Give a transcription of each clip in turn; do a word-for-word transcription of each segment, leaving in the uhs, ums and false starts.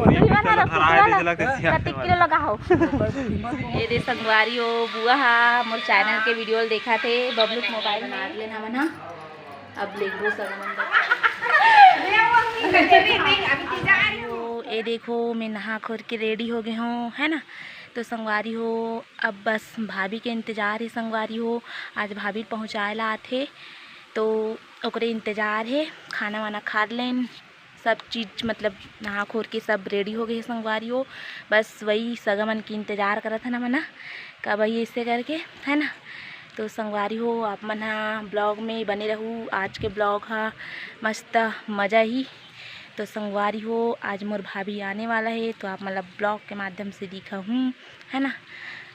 तुही मन ह रख, तुही मन ह। कतेक किलो लगा हो? ये दे संगवारी हो, बुआ हा मोर चैनल के वीडियो ल देखा थे, बबलू के मोबाइल में। बना लेन हमन हा। अब लेगबो सगमन। तो ये देखो, मैं नहा खोर के रेडी हो गए हूँ, है ना। तो संगवारी हो, अब बस भाभी के इंतजार है संगवारी हो। आज भाभी पहुँचाए ला आथे, तो ओकरे इंतजार है। खाना वाना खा लेन, सब चीज मतलब नहा खोर के सब रेडी हो गए हे संगवारी हो। बस वही सगा मन के इंतजार करत हन हमन ह, कब आही ऐसे करके, है ना। तो संगवारी हो, आप मन ह ब्लॉग में बने रहू। आज के ब्लॉग ह मस्त मजा ही। तो संगवारी हो, आज मोर भाभी आने वाला है, तो आप मतलब ब्लॉग के माध्यम से दिखाहूँ, है ना।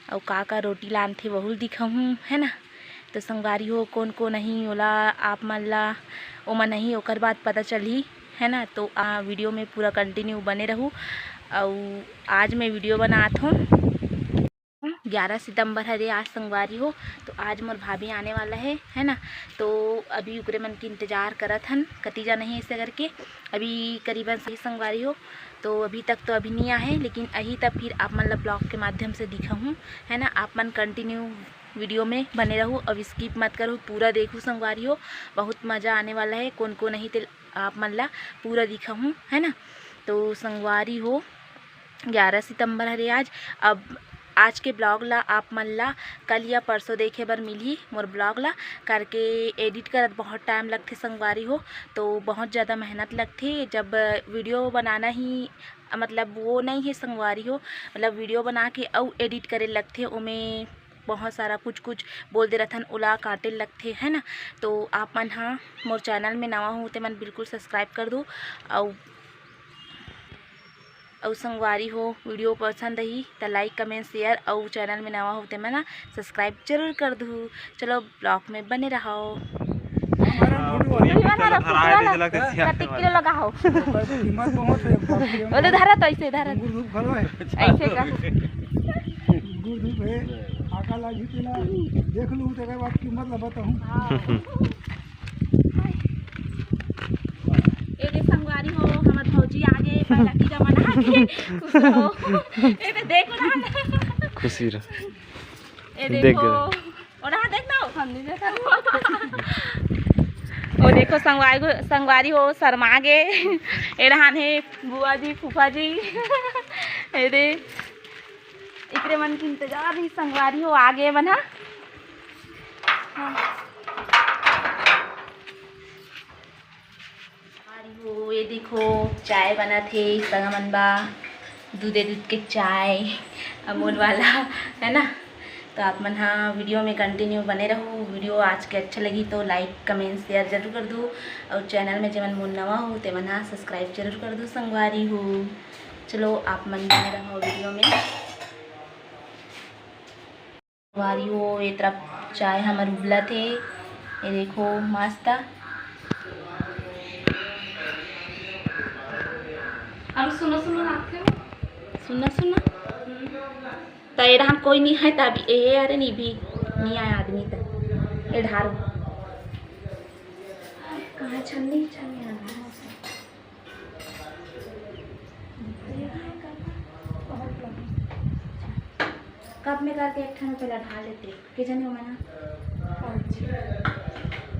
अउ का का रोटी लानथे, वहू ल दिखाहूँ, है ना। तो संगवारी हो, कोन कोन अही ओला आप मन ला, ओमन अही ओकर बाद पता चलही, है ना। तो आ वीडियो में पूरा कंटिन्यू बने रहू। अउ आज मैं वीडियो बनात हूँ, ग्यारह सितंबर हरे आज संगवारी हो। तो आज मोर भाभी आने वाला है, है ना। तो अभी उकरे मन के इंतजार करत हन, कति जाना ही ऐसे करके। अभी करीबन सही संगवारी हो, तो अभी तक तो अभी नहीं आए, लेकिन अही तब फिर आप मन ला ब्लॉग के माध्यम से दिखाहूँ, है ना। आप मन कंटिन्यू वीडियो में बने रहू, अब स्किप मत करू, पूरा देखू संगवारी हो। बहुत मजा आने वाला है। कोन कोन नहीं ते आप मन ला पूरा दिखाहूँ, है ना। तो संगवारी हो, ग्यारह सितंबर हरे आज। अब आज के ब्लॉग ला आप मन ला कल या परसों देखे बर मिलही। मोर ब्लॉग ला करके एडिट करत बहुत टाइम लगथे संगवारी हो, तो बहुत ज़्यादा मेहनत लगथे। जब वीडियो बनाना ही मतलब वो नहीं है संगवारी हो, मतलब वीडियो बना के अउ एडिट करे लगथे, ओमे बहुत सारा कुछ कुछ बोल दे रथन, ओला काटे लगथे, है ना। तो आप मन हा मोर चैनल में नवा हो ते मन बिल्कुल सब्सक्राइब कर दो, अउ अउ संगवारी हो, वीडियो पसंद आही त लाइक, कमेंट, शेयर, अउ चैनल में नवा हो ते मन सब्सक्राइब जरूर कर दू। चलो, ब्लॉग में बने रहो। कतेक किलो लगा हो? कीमत बहुत है, बाप रे। ओले धरा तो ऐसे धरा। गुड़ धूप घलो है। ऐसे का? गुड़ धूप है, आका लागी तेला देख लू, तेकर बाद कीमत ला बताहूँ। हाँ। ए दे संगवारी हो, हमर भौजी आगे, पहला कीरा मना के खुश हो। ए दे देखो ना। खुशी रह। ए देख देखो। गए। ओढ़ा देख ना, हम नहीं देखा। ओ देखो संगवारी हो, संगवारी हो, शर्मा गे। ए रहन हे बुआ जी, फूफा जी। ए दे, इकरे मन के इंतजार ही संगवारी हो, आगे बना। हाँ। अरे हो, ये देखो, चाय बनत हे, संग मन बा दूधे दूध के चाय, अमूल वाला, है ना। तो आप मन हा वीडियो में कंटिन्यू बने रहू। वीडियो आज के अच्छा लगी तो लाइक, कमेंट, शेयर जरूर कर दू, और चैनल में जेमन मोर नवा हो, ते मन हा सब्सक्राइब जरूर कर दू, संगवारी हो। चलो, आप मन बने रहो वीडियो में। संगवारी हो, ए तरफ चाय हमर उबलत हे। ये देखो, मस्त। हम सुनो, सुनो, नाचते हो। सुनो, सुनो। त ए डहान कोई नहीं है, तब ए, अरे नहीं भी नहीं आया आदमी त ए डहार। कहाँ छन्नी, छन्नी आना है। कप में करके एक ठन पहला ढाल लेते, के जने हो मना? पाँच।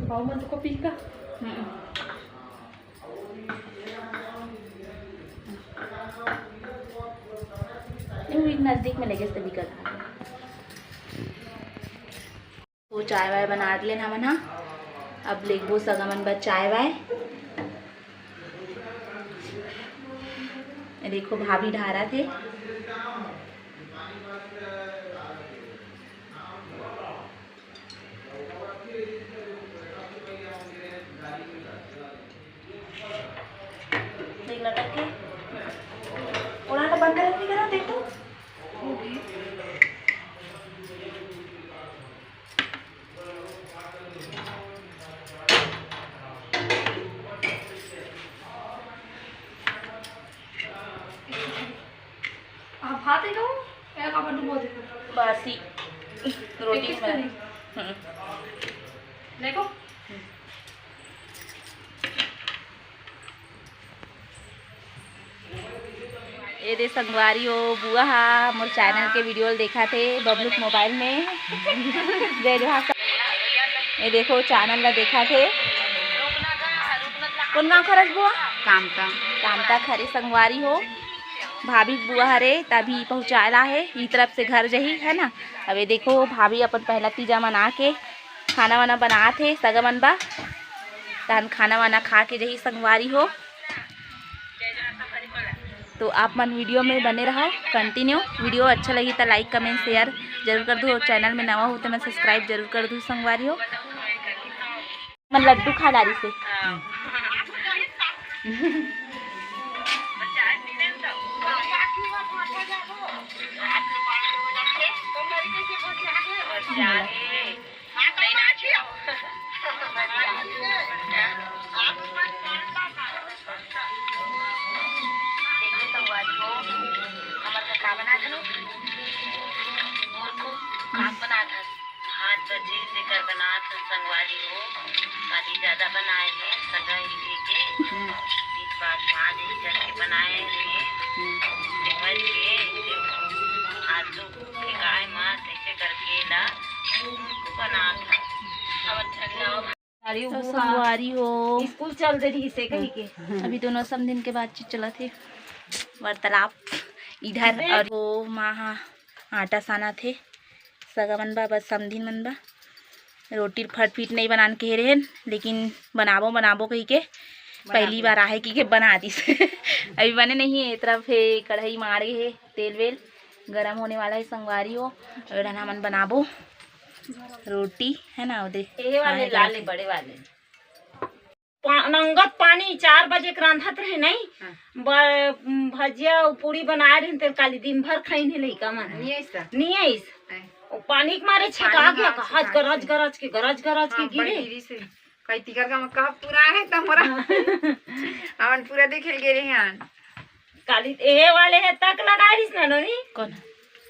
बाऊ मन तो को पी का? हम्म। नहीं, नजदीक में लेके से दिक्कत आ गई। वो चाय वाय बना लेन हमन हा। अब लेगबो सगा मन बर चाय वाय। ये देखो भाभी ढारत हे। देख लटक के। ओला तो बंद कर, नहीं करा, देख तो। आप हाथ ही दो, एक आप डुबो दे। बासी रोटी एक में। हम्म। देखो। ये दे संगवारी हो, बुआ हा मोर चैनल के वीडियो ल देखा थे बबलू के मोबाइल में। जय जोहार। ये देखो, चैनल ला देखा थे। कौन गाँव खरस बुआ? कामता। कामता खरे संगवारी हो। भाभी के बुआ हरे, तभी पहुँचाए ला हे, ई तरफ से घर जही, है ना। अब ये देखो, भाभी अपन पहला तीजा मना के खाना वाना बनात हे, सगा मन बा। तहन खाना वाना खा के जही संगवारी हो। तो आप मन वीडियो में बने रहो, कंटिन्यू। वीडियो अच्छा लगी तो लाइक, कमेंट, शेयर जरूर कर दू, और चैनल में नवा हो तो मैं सब्सक्राइब जरूर कर दू संगवारी हो। मन लड्डू खा डारी से। भात भजी तेकर बनात हन संगवारी हो, काली जादा बनाए हे, सगा ही के। हम्म। तीस बार भात ही करके बनाए हे। हम्म। तेकर के आलू के गाय मा तैसे करके ला बनात हन। अब अच्छा गाँव अरे तो वो संगवारी हो। स्कूल चल दे रही से कहीं के। अभी दोनों समधिन के बातचीत चलत हे, वार्तालाप इधर। और वो माँ हा आटा सानत हे, सगा मन बा, बस समधिन मन बा। रोटी फटफिट नहीं बनान के रहेन, लेकिन बनाबो बनाबो कही के पहली बार आहे कही के बना दिस। अभी बने नहीं हे, ए तरफ हे कढ़ाई माड़े हे, तेल वेल गरम होने वाला है संगवारी हो। अउ हमन बनाबो रोटी, है ना, ओदे ये वाले लाले बड़े वाले। पा-, नंगत पानी चार बजे के रांधत रहे नहीं। हाँ। ब-, भजिया अउ पूरी बनाए रहिन, तेन काली दिन भर खाइन हे लइका मन। नहीं आइस। नहीं आइस। नहीं। वो पानी के मारे छका गया, गरज गरज के, गरज गरज के हाँ, बड़ी गिरे। गिरी से। कई तिकर का मक्का पूरा है त मोरा। हाँ। हमन पूरा देखे गे रहे हन। काली एहे वाले हे तक लगाए रहिस ना नोनी। कौन?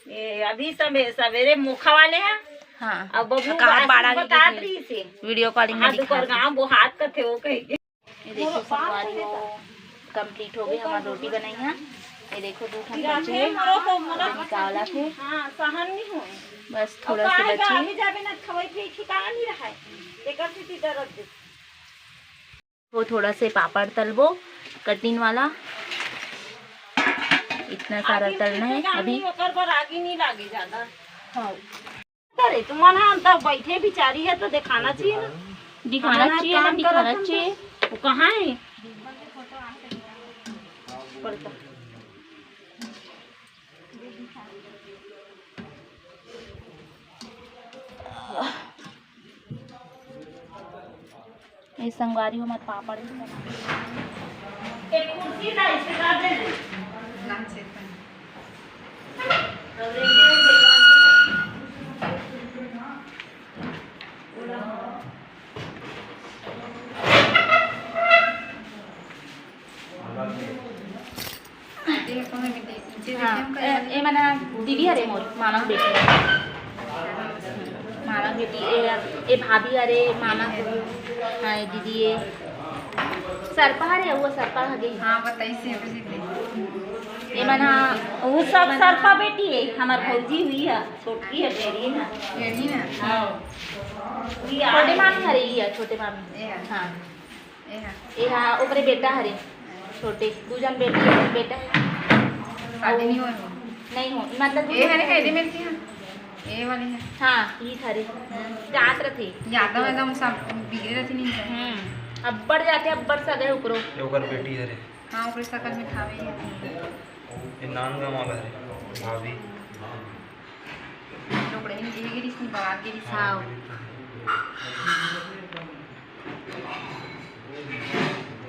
ए, अभी सबे-, सवेरे मोखा वाले हे। हाँ। अब बबलू कहाँ आज बाड़ा के बतात देखे? रहिस हे। वीडियो कॉलिंग में हाँ, दिखा दुकर दे। गाँव बोहात कथे वो कही के। ये देखो संगवारी हो, कंप्लीट हो गई हमारी रोटी बनाई है। ये देखो दो ठन बचे हैं। अभी का वाला थे। हाँ, सहन नहीं होए। बस थोड़ा सा बचे। अभी जाबे ना खवाई थे, ठिकाना नहीं रहा है। तेकर से दर्द दे। वो थोड़ा से पापड़ तलबो, कटिंग वाला, इतना सारा तलना है अभी। ओकर बर आगी नहीं लागे ज्यादा। हाँ। अरे, तुमन ह त बैठे बिचारी है तो दिखाना चाहिए ना। दिखाना चाहिए ना, दिखाना चाहिए। वो कहाँ है? ए संगवारी हो, हमर पापड़ भी बना। एक कुर्सी ला, इसे कर दे। हाँ, ए, ए मना दीदी हरे मोर, मामा के बेटी। मामा के बेटी, ए, ए भाभी हरे, मामा के, हाँ, ए दीदी, ए सरपा हरे, वो सरपा हगे। हाँ, बताइए, अभी दीदी। ए मना, वो सब सरपा बेटी है, हमार भौजी हुई है, छोटकी है, ढेरी ना। ढेरी ना? हाँ। ये छोटे मामी हरे, ये है, छोटे मामी। ये है। हाँ। एहा। एहा ओकरे बेटा हरे, छोटे, दू झन बेटी, एक बेटा हे। शादी नहीं होय हो? नहीं हो, मतलब ए हरे, एदे मेर के हे। ए वाली हे। हाँ, ई हरे। हम्म। जात रथे। यादव एकदम सब बिगड़े रथे नहीं। हम्म, अब्बड़ जाते, अब्बड़ सगे ओकरो। ये ओकर बेटी हरे। हाँ, ओकरे सकल में ठावे हे। ये नान गाँव वाला हरे, भाभी। लोकड़े ही, ये गिरीश नहीं, बारात गिरीश। हाँ।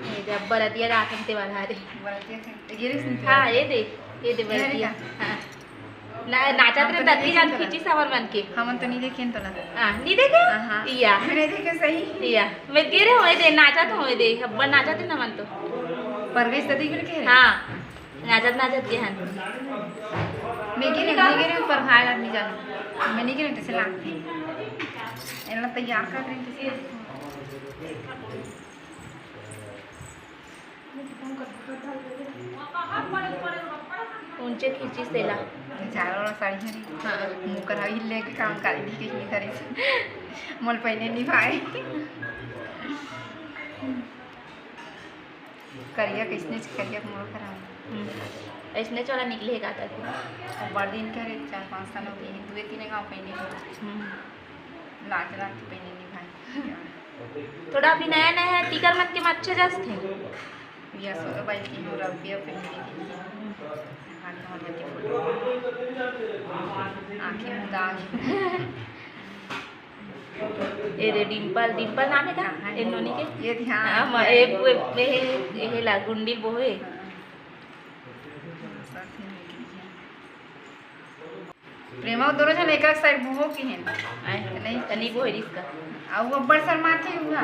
ये दे, अब बरतिया जात हन ते वाला हरे। बरतिया से, ये गिरीश नहीं। हाँ, ये दे, ये दे ये बरतिया। का? हाँ। ना, नाचत हम रहे तो नहीं दत्ती जान देखे खींची सावर बन के। हमन तो नहीं देखे तोला। हाँ, नहीं देखे? हाँ, हाँ। या। मैंने देखे सही। या। मैं गिरे हुए दे, नाचत हुए दे, अब नाचत है ना मन तो। परवेश दत्ती गिर के? हाँ। नाचत नाचत के हन। मैं के नहीं, मैं के नहीं, पर भाई आदमी जानो। मैं नहीं के नहीं, तैसे लागते। एला तैयार कर रहे हैं, तैसे लागते। नीचे खींचिस तेला। झाड़ा वाला साड़ी हरे। हाँ। मुँह करा ही लेके काम कर दी कि नहीं करे से। मोल पहने नहीं भाई। करिया कइसने करिया मोर करा। हम्म। अइसने वाला निकले हे का तक। अब बड़ दिन करे, चार पाँच साल हो गए, दुए तीन गाँव पहने। हम्म। लाज लाज पहने नहीं भाई। थोड़ा अभी नया नया टीकर मन के मच्छे जस थे। यस, तो भाई की हो रहा है, पहने नहीं। हाथ में हाथ की फोटो। आँखें उदास। ए रे डिम्पल, डिम्पल नाम हे का? हाँ, ए नोनी के? ये ध्यान हाँ, म-, ए, ए, ए, ए, ए ला गुंडी बोहे। हाँ। प्रेमा दोनों झन एक एक साइड मुँह की हैं। आय, नहीं। तनी बोहे रिस का। आ वो अब्बड़ शर्माथे हुआ।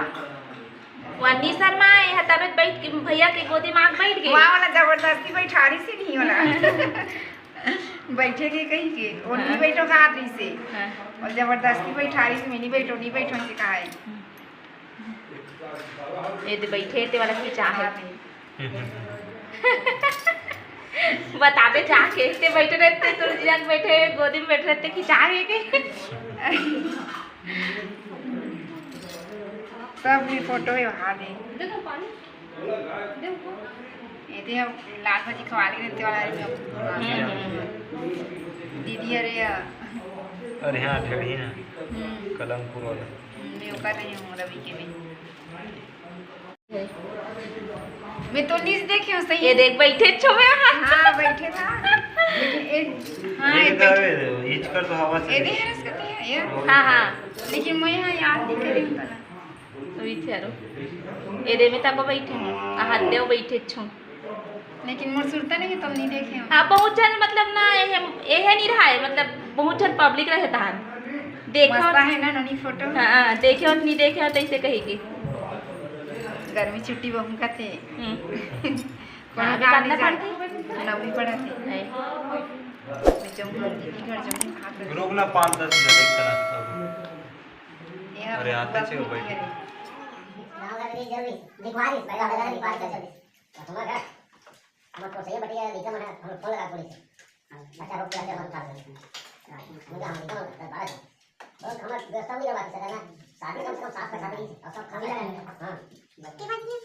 वन्नी शर्मा, ए ह तबे बैठ के भैया के गोदी में आके बैठ गई। वाह, वाला जबरदस्ती बैठारी से नहीं होला। बैठे के कही के, वो नहीं हाँ। बैठो कहा रही से। हाँ। और जबरदस्ती बैठारी से, मैं नहीं बैठो, नहीं बैठो से कहा है। हम्म। ये दे बैठे, ते वाला खिंचा है। बताबे जाके, ते बैठे रहते, तो जिया के बैठे, गोदी में बैठे रहते, खिंचा है के। सब भी फोटो है वहाँ दे। देखो पानी। देखो। ये दे हम लाल भाजी खवा ले रहते वाला है। हम्म। दीदी, अरे या। अरे हाँ, ढेड़ी ना। हम्म। कलमपुर वाला। हम्म, मैं ओकर रही हूँ, रवि के भी। मैं तो नीचे देखे हूँ सही। ये देख, बैठे छो में। हाँ, बैठे था। लेकिन एक, हाँ, ये एक तो बैठे। आवे, हिचकर तो हवा से। ये दे हरस करते हैं, ये। हाँ, हाँ। लेकिन मैं यहाँ याद नहीं करी हूँ तना। अभी चारो। ये दे में तब बैठे हूँ। आ, हाथ दे बैठे छो। लेकिन मोर सुरता नहीं है, तुम नहीं देखे हो। हाँ, बहुत झन मतलब ना, एहे, एहे नहीं रहा है, मतलब बहुत झन पब्लिक रहे तहान। देखो। मस्त है ना नोनी फोटो? हाँ, देखे हो, नहीं देखे हो, तो इसे कही की। गर्मी छुट्टी बहु का थे। हम्म। कौन हाँ, अभी काम नहीं कितना जाए? पढ़ती? नौवीं पढ़ा थे। नहीं। मैं जाऊँ, दीदी घर जाऊँ, हाथ में। रोकना पाँच दस मिनट, एक तरह से। ये अरे, आते बस छे, वो नहीं बैठे। है। गाँव का तो जरूरी, लिखवा रही, पहला पहला लिखवा रही, चल, चल। तुम्हारा घर? हमर तो सही बटिया लइका मन ह, हम फोन लगा पुलिस। बच्चा रोक के आके हम उठा लेते हैं। हाँ, मुझे हम लइका मन दस बारह जन। बहुत हमर व्यवस्था भी करवा सकते हैं ना। शादी कम से कम सात का शादी और सब खाना है। हाँ। बत्ती बज गई।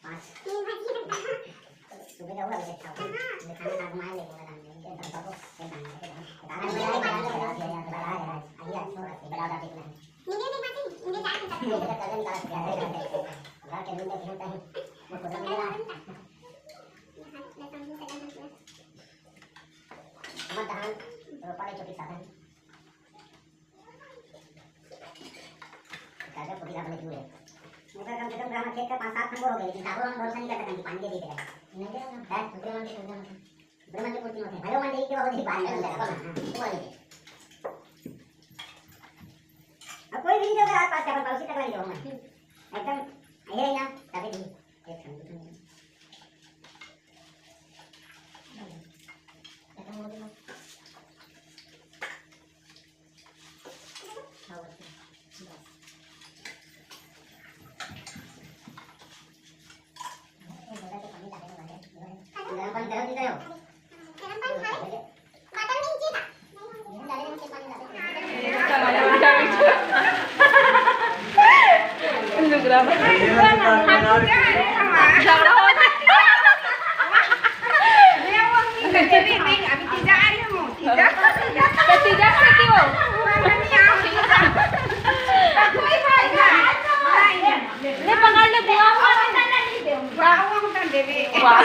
पाँच। तीन बज गई। सुबह का हुआ, लेकिन खाना खा के मार लेंगे, बता देंगे। ये सब सबको, ये सब सबको। बता देंगे, बता देंगे, बता देंगे, बता देंगे। आइए, अच्छी बात है, बता देंगे। मुझे नहीं पता, मुझे क्या पता। घर के रूम में खेलता है, वो खुद नहीं रहा। हमर धान रोपा ले चुकी साधन। गाजर पुदीना बने क्यों है? मगर कम से कम ग्राम खेत का पाँच सात नंबर हो गए, लेकिन ताको हम भरोसा नहीं कर सकते कि पानी दे देते हैं। नहीं दे रहा। है? दूसरे मन के, दूसरे मन के। दूसरे मन के कुछ नहीं होते। भले मन देख के बहुत ही पानी बन जाएगा। हाँ, वो वाले। अब कोई भी नहीं होगा आसपास के, अपन पड़ोसी तक नहीं होगा। एकदम ये ना, तभी भी। एक संग, एक संग। लुगरा झगड़ा होता। अभी तीजा आ रही हूँ, तीजा। तो तीजा से क्यों? ले पकड़ ले, बुआ हुआ। वाह।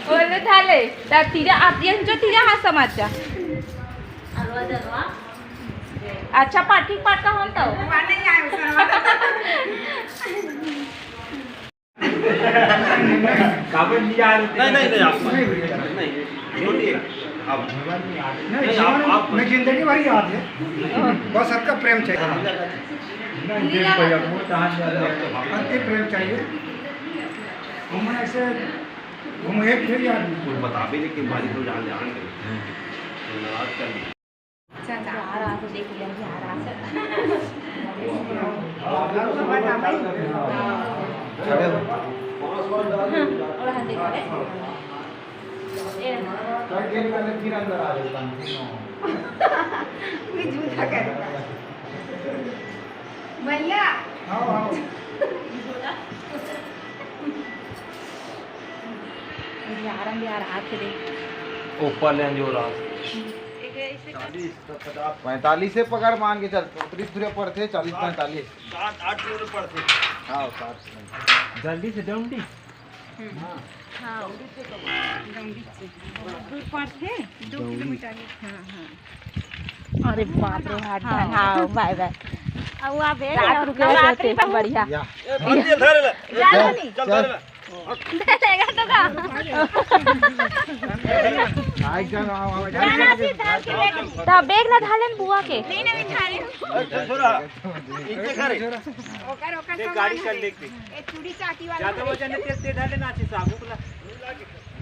बोले था ले, ता तीजा, आप ये जो तीजा हाथ समाज जा। अच्छा, पाठ, ठीक पाठ का होन तो। नहीं, नहीं, नहीं, आप नहीं, बोलिए, आप। नहीं, नहीं, आप, जीवन आप में जिंदगी भर याद है। बस सबका प्रेम चाहिए। नहीं, देख भैया, वो कहाँ जा रहे हैं? अंतिम प्रेम चाहिए। हम ऐसे घूमे फिर याद नहीं। कुछ बताबे, लेकिन बाजी तो जान, जान गए। नाराज कर दिया। चाचा। आ रहा तो देख लिया, आ रहा। और हम देख रहे। ए। कट गेट करके फिर अंदर आ जाता है, फिर नो। कोई झूठा कर। भैया। हाँ, हाँ। यार, हम यार आके दे। ऊपर ले जो रहा। एक ऐसे कर। चालीस, तो पचास, पैंतालीस से पकड़, मान के चल, उतरी थोड़ा पड़ते, चालीस, पैंतालीस। सात, आठ किलो पड़ते। हाँ, सात किलो। जल्दी से डंडी। हम्म। हाँ। हाँ। डंडी से। दूर पड़ते? दो किलोमीटर। हाँ, हाँ। अरे बाप रे, हाथ हाँ। हाँ, बाय बाय। अब आ बे, सात रुपया रात होते, में बढ़िया। या। ए, भांजी, धरे ले। जा, चल, नहीं। चल, धरे ले। ले लेगा तो का? आई, चल, आओ, आओ, जाना जाओ। सीधा के ले। त बैग ला धालेन बुआ के। नहीं, नहीं, बिठा रही हूँ। अरे, छोरा, इनके घर है। ओकर, ओकर ये सामान गाड़ी है। चल देख दे। ये चूड़ी चाटी वाला ज्यादा है। वजन है, तेल, तेल डाले ना, अच्छे से आगू को ला।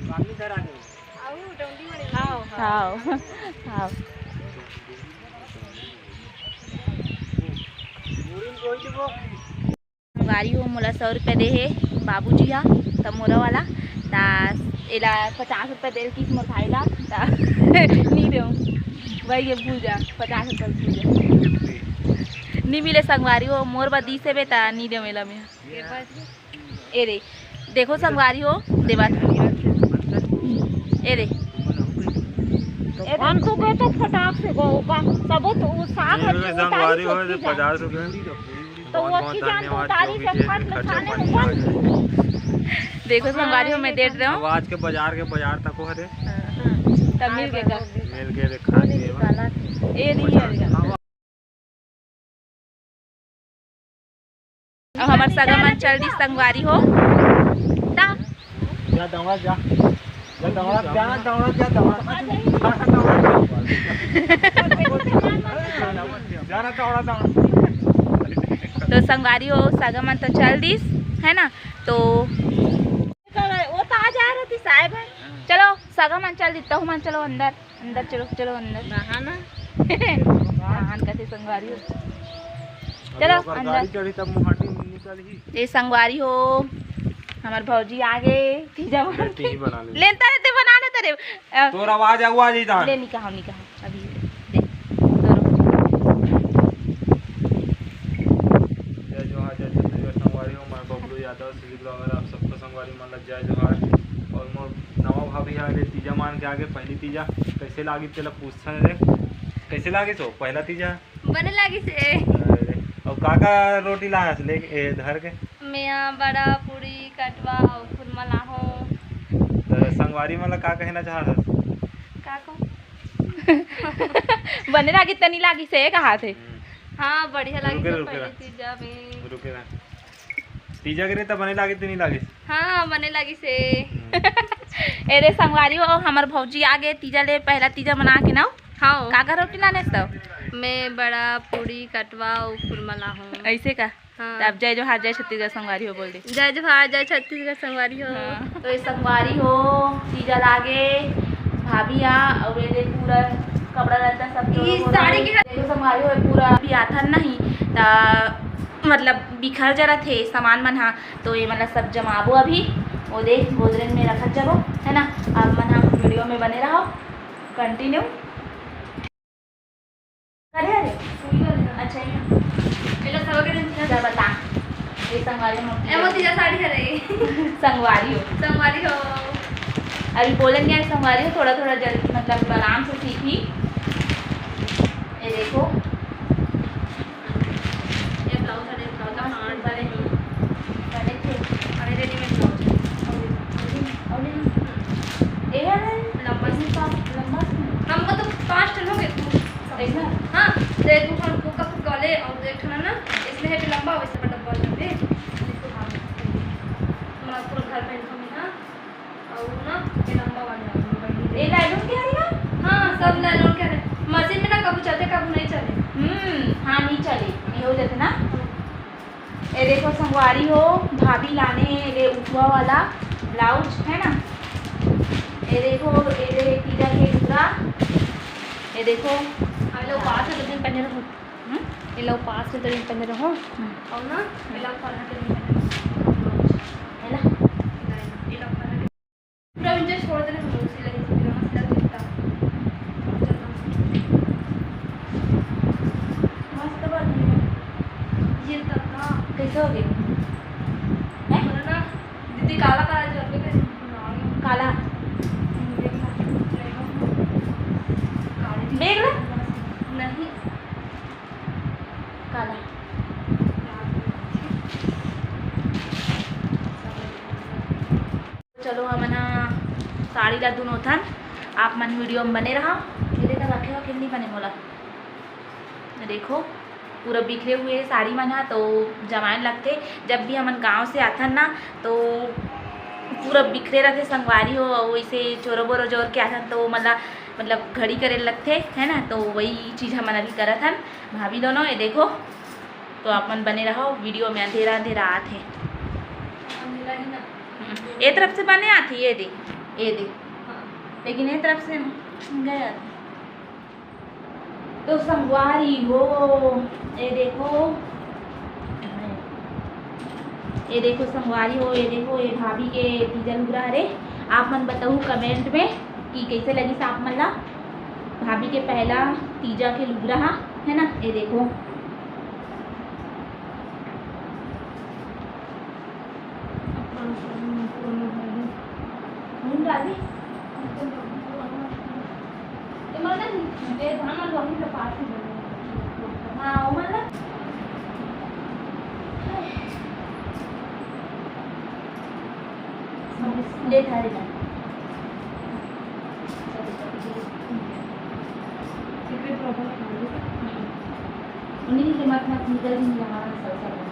पानी धरा दे। आओ, डंडी वाले। आओ, हाँ। आओ, आओ। संगवारी हो, मोला सौ रुपया दे हे बाबूजी हा, त मोरा वाला, त एला पचास रुपया दे किस मोर भाई ला, त नी देव भाई, ये भूल जा, पचास रुपया भूल जा, नी मिले संगवारी हो, मोर बर दिस हे बे, त नी देव एला मैं। ए रे, देखो संगवारी हो, देवत। ए रे। तो ए रे। कौन तो गए तो फटाक से गो का, सबो तो वो साग ये हर भी चीज संगवारी उतारी हो, तो जो पचास रुपए। तो वो बहुत बहुत अच्छी जान तो धन्यवाद, उतारी जो भी से है, फट खर्चा खाने पानी में आ जाए। देखो संगवारी हो, मैं देख रहा हूँ। अब आज के बाजार के बाजार तक हो रे। हाँ, हाँ। तब मिल के का। मिल के रे, खा के। ए नहीं है। अब हमर सगा मन चल दिस संगवारी हो। ता। जा दौड़ा जा। जा दौड़ा, जा दौड़ा, जा दौड़ा। जा ना दौड़ा, दौड़ा। जा ना दौड़ा, दौड़ा। तो संगवारी हो, सगा मन तो चल दिस, है ना? तो वो तो आ जा रहा थी साहब है। चलो, सगा मन चल दिस, तहु मन चलो अंदर। अंदर चलो, चलो अंदर। नहाना। नहान कथे संगवारी हो। चलो अरे, ओकर अंदर। गाड़ी चढ़ी तब मुहाटी निकलही। ए संगवारी हो, हमर भौजी आगे, तीजा बना अरे, तीही बना ले। लेनता रे, ते बना लेता रे। अ, तोर आवाज आगू आ जाई तहां। ले, निकाहो, निकाहो, अभी दे। तोर भौजी। जय जोहार, जय छत्तीसगढ़ संगवारी हो, मैं बबलू यादव, श्री ब्लॉगर, आप सबको संगवारी मन ला जय जोहार। और मोर नवा भाभी आगे तीजा मान के आगे, पहली तीजा कैसे लागी तेला पूछथन रे, कैसे लागिस हो पहला तीजा? बने लागिस हे। अरे, अउ का का रोटी लाहस ले, ए, धर के? मेहा बड़ा, पूरी, कटवा अउ खुरमा लाहूं। त संगवारी मन ला का कहना चाहत हस? का कहूं? बने लागिस त नी लागिस हे, कहाथे। हम्म। हाँ, बढ़िया लागिस रुके, हे रुके पहली रह। तीजा में। रुके रह। तीजा के रे त बने लागिस त नी लागिस? हाँ, बने लागिस हे। हम्म। ए रे संगवारी हो, हमर भौजी आगे तीजा ले, पहला तीजा मना के ना। हाँ। का का रोटी लानेस तब? मैं बड़ा, पूरी, कटवा अउ खुरमा लाहूं। ऐसे का? हाँ। तब जय जोहार, जय छत्तीसगढ़ संगवारी हो बोल दे। जय जोहार, जय छत्तीसगढ़ संगवारी हो। हाँ। तो ये संगवारी हो, तीजा लागे, भाभी आ, अउ ये दे पूरा कपड़ा लत्ता सब ई जोड़ो बोलो। साड़ी के देखो संगवारी हो, पूरा अभी आथन नहीं, त मतलब बिखर जरत हे सामान मन हा, तो ये मन ला सब जमाबो अभी, ओ दे गोदरेज में रखत जाबो, है ना? आप मन हा वीडियो में बने रहो, continue। अरे, अरे। अच्छा, ये ना। चलो, सब के दिन जा बता। ये संगवारी हो। ए, मोती जा साड़ी हरे। संगवारी हो। संगवारी हो। अभी बोलन नहीं आए संगवारी हो, थोड़ा, थोड़ा जल्दी, मतलब, आराम से सीखी। ये देखो। ये ब्लाउज हरे, ब्लाउज मस्त हाँ, बने हे। बने थे। अरे, रेडीमेड ब्लाउज है। अरे, अरे, हम्म। ये है ना? लंबा इसमें से। पास, लंबा से। हमको तो पाँच ठन हो गए, तू ऐसा? हाँ, तो ये तू हमको का फुका ले और एक ठन ना, इसमें है भी लंबा, वैसे का डब्बा ले दे। इसको भाग। हमारा पूरा घर पहन को ना। अउ ना, ये लंबा वाले आप लोग पहन लीजिए। ये नायलॉन के हरे ना? हाँ, सब नायलॉन के हरे। मशीन में ना कभू चलते, कभू नहीं चले। हम्म, हाँ, नहीं चले। ये हो जाते ना। हाँ। ये देखो संगवारी हो, भाभी लाने हे ये उठवा वाला ब्लाउज, है ना? ये देखो, ये दे तीजा के टुकड़ा। ये देखो। हेलो, पास है तो दिन पहने रहो। हम्म? ये लो, पास है तो दिन पहने रहो। हम्म। और ना, ये लो, पहन के दिन पहने रहो। है ना? नहीं, ये लो, पहन के पूरा विंटर छोड़ देना हम लोग सिलाई। हो गए हैं? बोला ना, दीदी, काला काला जो अभी कहीं बनाओगे। काला। देख ना, नहीं हो। काली देख ना। नहीं। काला। चलो, हमन ह साड़ी ला दुनोथन, आप मन वीडियो में बने रहा। मेरे तो रखे हो कि नहीं बने मोला, देखो, पूरा बिखरे हुए साड़ी मन ह तो जमाए लगथे। जब भी हमन गांव से आथन ना, तो पूरा बिखरे रहथे संगवारी हो, अउ वैसे चोरो बोरो जोर के आथन तो मतलब, मतलब घड़ी करे लगथे, है ना, तो वही चीज हमन अभी करत हन भाभी दोनों। ये देखो, तो आप मन बने रहो वीडियो में, अंधेरा अंधेरा आथे। अंधेरा ही ना। हम्म, ये तरफ से बने आथे, ये दे, ये दे, हाँ। लेकिन ये तरफ से गए आथे। तो संगवारी हो, ये देखो, ये देखो संगवारी हो, ये देखो, ये भाभी के तीजा लुगरा हरे। आप मन बताऊ कमेंट में कि कैसे लगिस आप मन ला भाभी के पहला तीजा के लुगरा हा, है ना। ये देखो, नून डाली। ये मन ना, ये धान और गेहूं के पास ही बने। हाँ, वो मन ना। ले थारे जा। उन्हीं के मत मत निकल भी नहीं रहा है, सब सब।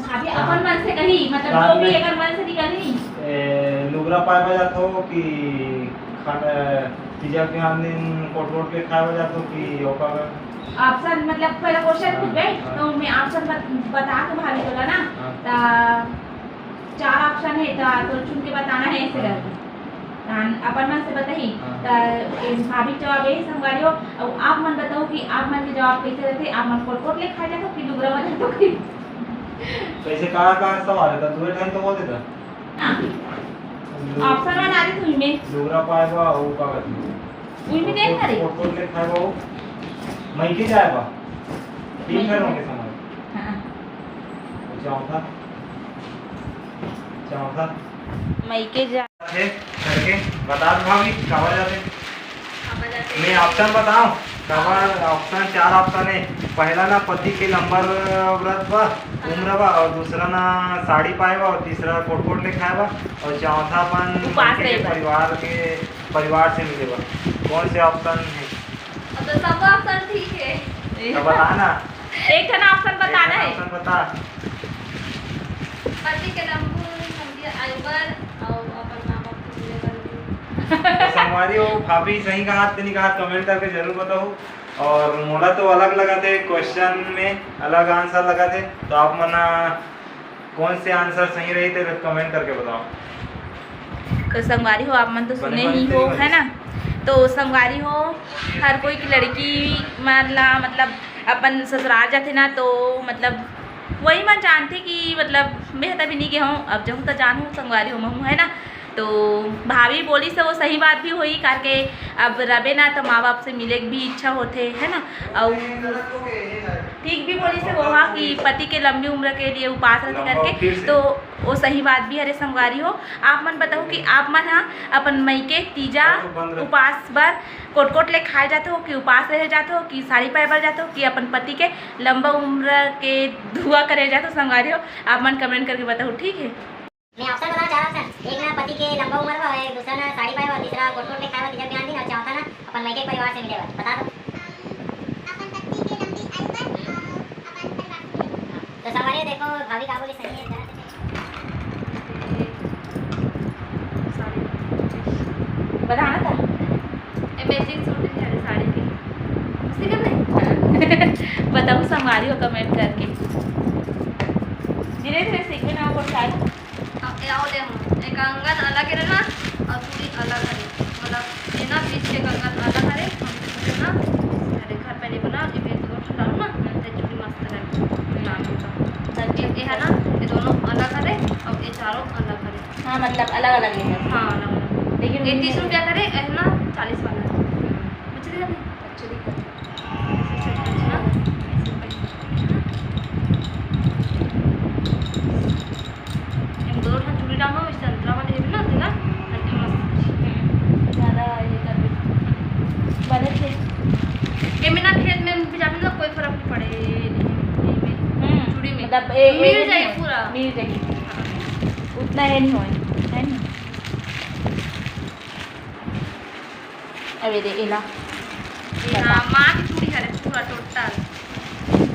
भाभी अपन मन से कही, मतलब, जो भी एकर मन से निकलही। ए, लुगरा पाए बर जाथो कि खाना, तीजा के दिन कोट कोट के खाए बर जाथो कि ओकर बर? ऑप्शन, मतलब, पहला क्वेश्चन हाँ, पूछबे, हाँ। तो मैं ऑप्शन बत-, बता के भाभी बोला ना, हाँ। त चार ऑप्शन है, त तो चुन के बताना है ऐसे हाँ। करके। तहन अपन मन से बताही, हाँ। त ए, भाभी के जवाब यही संगवारी हो। अब आप मन बताओ कि आप मन के जवाब कैसे रहते, आप मन कोट कोट ले खाए जाथो कि लुगरा बदल तो कि कैसे, कहाँ, कहाँ सवाल है? तो दो ठन तो वो देता। हाँ। Option बना दे तू इनमें। डोरा पाए बा, वो का करती? उनमें देख ना रे। फोटो ले खाए बा वो। मइके जाए बा। तीन ठन होंगे समझ। हाँ। चौथा। चौथा। मइके जा- थे करके बता दो भाभी, काबर जाते? काबर जाते? मैं option बताऊं? काबर option, चार option है। पहला ना, पति के लंबा व्रत बा, हाँ। उम्र बा, और दूसरा ना साड़ी पाए बा, और तीसरा कोट कोट ले खाए बा, और चौथा अपन उपास उनके रहे बा। परिवार के, परिवार से मिले बा। कौन से option है? अब तो सब option ठीक है। तो बता ना। एक ठन option बताना है। Option बता। पति के लंबू समझिए आयु बर और अपन माँ बाप को मिले बर भी। तो संगवारी हो, भाभी सही कहा, तेनी कहा, comment करके जरूर बताओ। और मोला तो अलग लगा थे, question में अलग answer लगा थे, तो आप मन कौन से answer सही रही थे, comment करके बताओ। तो संगवारी हो, आप मन तो सुने ही हो, है ना? तो संगवारी हो, हर कोई की लड़की मन ला, मतलब, अपन ससुराल जाथे ना, तो, मतलब, वही मन जानथे कि, मतलब, मैं तो अभी नहीं गए हूँ, अब जाऊँ तो जानूँ, संगवारी हो, महू, है ना? तो भाभी बोली से वो सही बात भी होई, करके अब रबे ना, तो माँ बाप से मिले के भी इच्छा होथे, है ना? और ठीक भी बोली से वो, हाँ, कि पति के लंबी उम्र के लिए उपास रहते करके, तो वो सही बात भी हरे संगवारी हो। आप मन बताओ कि आप मन हा अपन मइके तीजा उपास बर कोटकोट ले खाए जाते हो कि उपास रहे जाते हो कि साड़ी पाए बर जाते हो कि अपन पति के लंबा उम्र के दुआ करे जाते हो संगवारी हो, आप मन comment करके बताओ, ठीक है? मैं option बताऊं, चार option। एक ना पति के लंबा उम्र बा, एक दूसरा ना साड़ी पाए बा, तीसरा कोटकोट ले खाए बा तीजा बिहान दिन, और चौथा ना अपन मइके परिवार से मिले बा। बता दो। अपन पति के लंबी आयु बर, अ, अपन परिवार से मिले बा। तो संगवारी देखो, भाभी का बोली सही है, गलत है। बताना था। ए, matching suit है साड़ी के। मस्ती कर रहे? बताओ संगवारी हो comment करके। धीरे धीरे सीखबे ना, ओकर चाल। अब ए आओ दे हम। एक अंगन अलग है ना, और चूड़ी अलग है। मतलब, ये ना बीच के अंगन अलग है, हम चूड़ी ना, अरे घर पे नहीं बना, ये मैं दो ठो डालूँ ना, तो चूड़ी मस्त लगे, लाल का। तो ये, ये है ना, ये दोनों अलग है, और ये चारों अलग है। हाँ, मतलब, अलग-अलग है। हाँ, अलग-अलग। लेकिन ये तीस रुपया करे, ये ना चालीस वाला है। मछली का नहीं? मछली का। ये दो ठन चूड़ी डालना, इस संतरा वाले है ना, तेला, अच्छा मस्त। हम्म, ज्यादा ये कर दे। बने थे। ये में ना खेत में भी जावे ना, कोई फर्क नहीं पड़े, ये में, हम्म, चूड़ी में। मतलब, ए-, मिल ए-, जाए ए-, पूरा। मिल जाए। हाँ। उतना है नहीं होए, है नहीं? अब ये दे, एला। ये हाँ, माँ की चूड़ी हरे, पूरा total।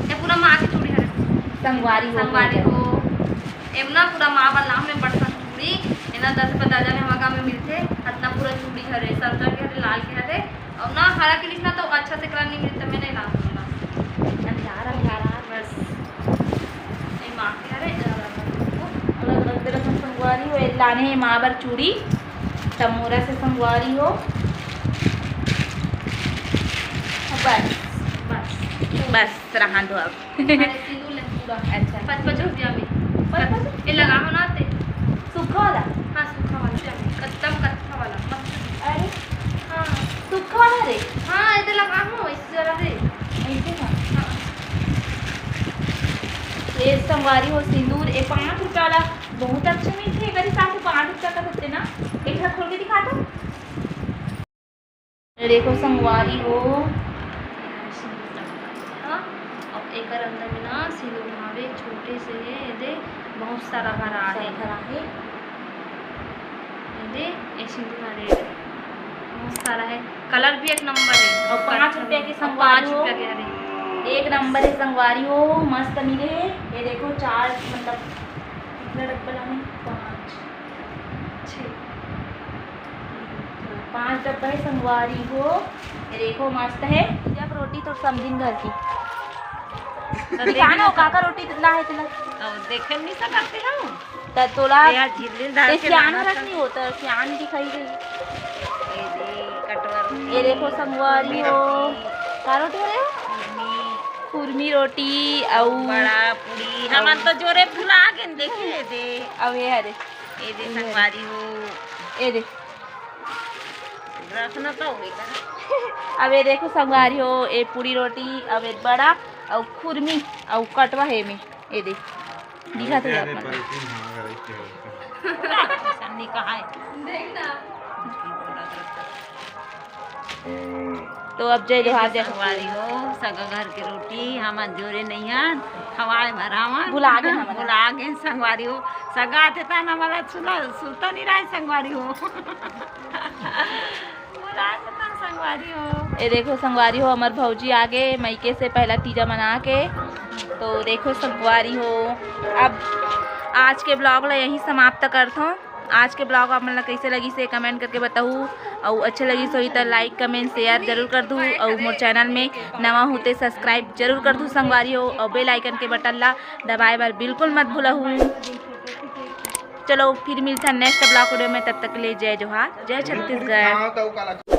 ये पूरा माँ की चूड़ी हरे। संगवारी हो। संगवारी हो। एम ना पूरा माँ वाला में बड़सन चूड़ी, ये ना दस रुपये दर्जन में हमारा गाँव में मिलते, इतना पूरा चूड़ी हरे, संतरा के हरे, लाल के हरे, और ना हरा के लिखना तो अच्छा से कलर नहीं मिलता, मैं नहीं लाऊँ बस। अंधियारा, अंधियारा। बस। ये माँ के हरे, अलग अलग दे रखन संगवारी हो, एक लाने हे माँ बर चूड़ी, तमोरा से संगवारी हो। बस। बस। बस, रहा दो अब। अरे, सिंदूर ले पूरा। अच्छा। पचपन रुपया में। पचपन? ये लगा हो ना ते। सूखा वाला? हाँ, सूखा वाला। एकदम कत्था वाला, मस्त। अरे। हाँ। सूखा वाला रे? हाँ, ये तो लगा हो, इस जरा रे। ऐसे ना? हाँ। ये संगवारी हो सिंदूर, ये पाँच रुपया वाला बहुत अच्छा मिलथे, एकर हिसाब से पाँच रुपया का होथे ना। एक बार खोल के दिखा दो। ये देखो संगवारी हो। हाँ, अब एकर अंदर में ना सिंदूर हवे, छोटे से हे, ये दे बहुत सारा भरा हे। भरा हे। ये दे, ये सिंदूर हरे, बहुत सारा हे, कलर भी एक नंबर हे। और पाँच रुपया के और संगवारी पाँच हो। रुपया के हरे। एक नंबर हे संगवारी हो, मस्त मिले हे। ये देखो चार, मतलब कितना डब्बा लाने? पाँच, छः, पाँच डब्बा हे संगवारी हो। ये देखो मस्त हे। जब रोटी तो समधिन घर की। तो दिखा ना, देख काका रोटी कितना हे इतना। और देखे नहीं सकते हो। त तोला तेरा झिल्ली डाल ते के सियान लाना हरस था। नहीं होता, सियान दिखाई गई। ये दे, कटवर ये देखो संगवारी हो। मिर्ची। का रोटी हो रहे हो? चटनी। खुरमी रोटी अउ बड़ा पूरी। हमन तो जोरे भुला गेन, देखे दे। अउ ये हरे, ये दे संगवारी हो। ये दे। रखना तो होई का। अब ये देखो संगवारी हो, ये पूरी रोटी, अब ये बड़ा अउ खुरमी अउ कटवा हे में। ये दे, दिखा थे आप मन। सामने कहाँ है? देखना। तो अब जय जोहार, जय संगवारी हो, सगा घर के रोटी हमन जोरे नइ हन, खवाए भर हमन। भुला गे हमन। भुला गे संगवारी हो, सगा आथे त हमला सुना, सुरता नइ रहे संगवारी हो। भुला गे त संगवारी हो। ये देखो संगवारी हो, हमर भौजी आगे मइके से पहला तीजा मना के। तो देखो संगवारी हो, अब आज के vlog ला यहीं समाप्त करथों। आज के vlog आप मन ला कइसे लगिस हे comment करके बताहू, अउ अच्छा लगिस होही त like, comment, share जरूर कर दू, अउ मोर channel में नवा हो ते subscribe जरूर कर दू संगवारी हो, अउ bell icon के button ला दबाए बर बिल्कुल मत भूलहू। चलो फिर मिलथन next vlog video में, तब तक के लिए जय जोहार, जय छत्तीसगढ़।